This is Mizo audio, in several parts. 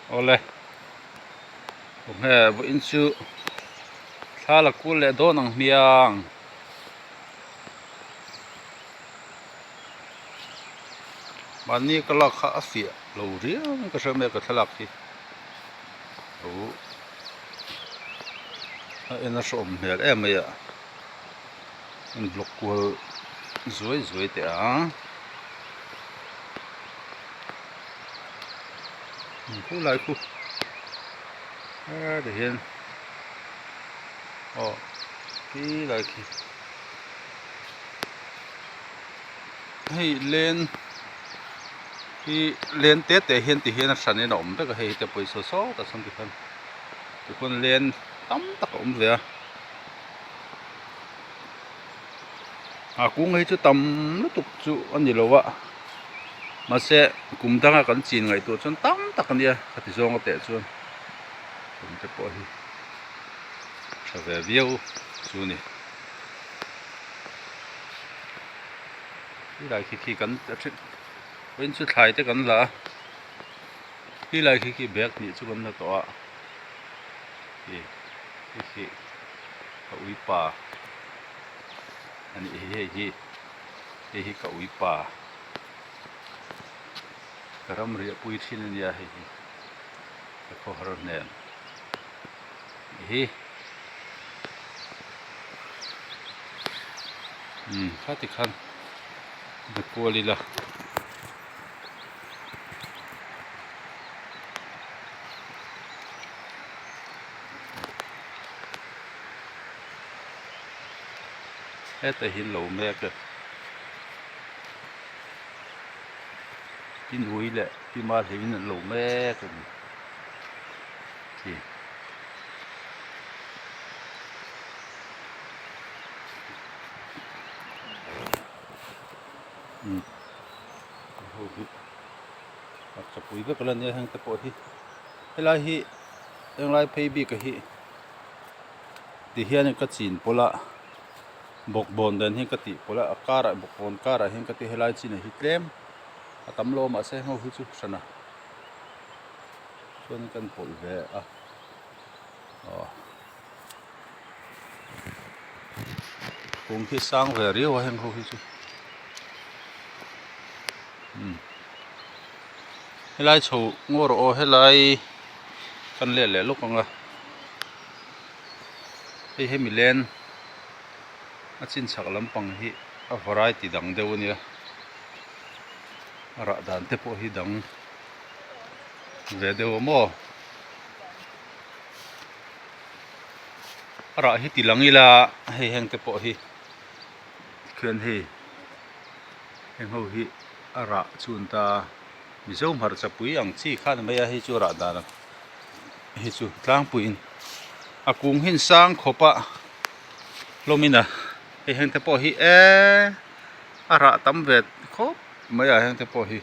Awle khawnge vawiin chu thla la kul leh dawn ang hmiang. Mahni ka lak kha a fiah lo riau in ka hre mai a ka thlalak hi lo a en a hreawm hmel em mai a in block kual zuai zuai teh ang. Khu lai khu hetah hian aw khi lai khi hei len hi len te te hian ti hian a hran in a awm vek a hei te pawisa sawtah sawn ti khan tikhuan len tam tak a awm ve a a kung hi chu tam lutuk chu a ni lo a mahse kum danga kan chin ngaihtuah chuan tam tak a nia khati zawnga teh chuan kum te pawh hi tha ve viau chu a ni helai khi khi kan vawiin chu thlai te kan la a helai khi khi bag hnih chu kan la tawh a khi khi ka uipa a nih hi hei hi hei hi ka uipa ka ram riahpui thin a nia hei hi ka khawhar hnen hi umm khati khan be kual ila. Hetah hian lo mek e pi nui leh pi ma hlim in an lo mek a ni khi. Umm ho hi a chapui vek a la nia heng te pawh hi helai hi englai phei bik a hi ti hian ka chin pawlh a bawkbawn dan hian ka tih pawlh a a karah bawkbawn karah hian ka ti helai chin ah hi tlem a tam lo a mahse ho hi chu hran a chuan kan pawlh ve a aw kung khi sang ve riau a heng ho hi chu umm helai chho ngaw rawh aw helai kan let leh lawk ang a hei hemi len a chin chhak lampang hi a variety dang deuh a nia a rah dan te pawh hi dang ve deuh a maw a rah hi ti lang ila hei heng te pawh hi khian hei heng ho hi a rah chhun ta Mizo hmarcha pui ang chi kha ni mai a hei chu rah dan hei chu tlangpuiin a kung hi an sang khawp a hlawm in a hei heng te pawh hi eee a rah tam ve khawp mai a heng te pawh hi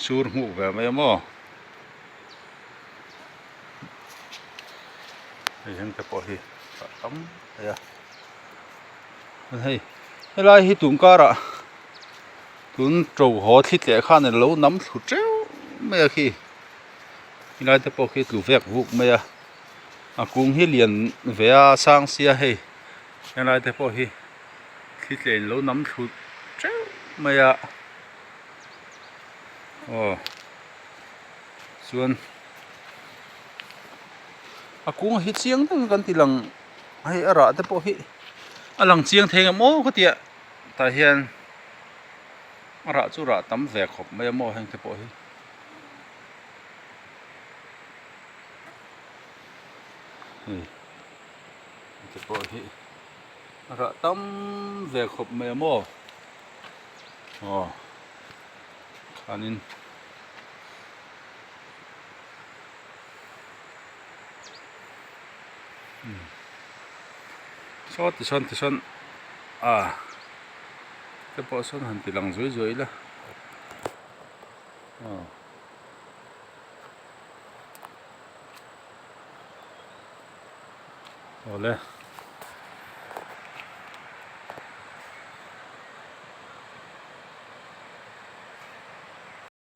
sur hmuh ve mai a maw hei heng te pawh hi rah tam mai a hei helai hi tun karah. Tun to haw thli tleh khan a lo nam thlu teuh mai a khi helai te pawh khi tlu vek vuk mai a a kung hi lian ve a sang sia hei helai te pawh hi thli tleh in lo nam thlu teuh mai a aw chuan a kung hi chiang deuhin kan ti lang hei a rah te pawh hi a lang chiang thei ang maw ka tia. Tah hian a rah chu rah tam ve khawp mai a maw heng te pawh hi. Hei te pawh hi a rah tam ve khawp mai a maw aw khanin Saw tisawn tisawn a te pawh sawn han ti lang zuai zuai ila aw awle.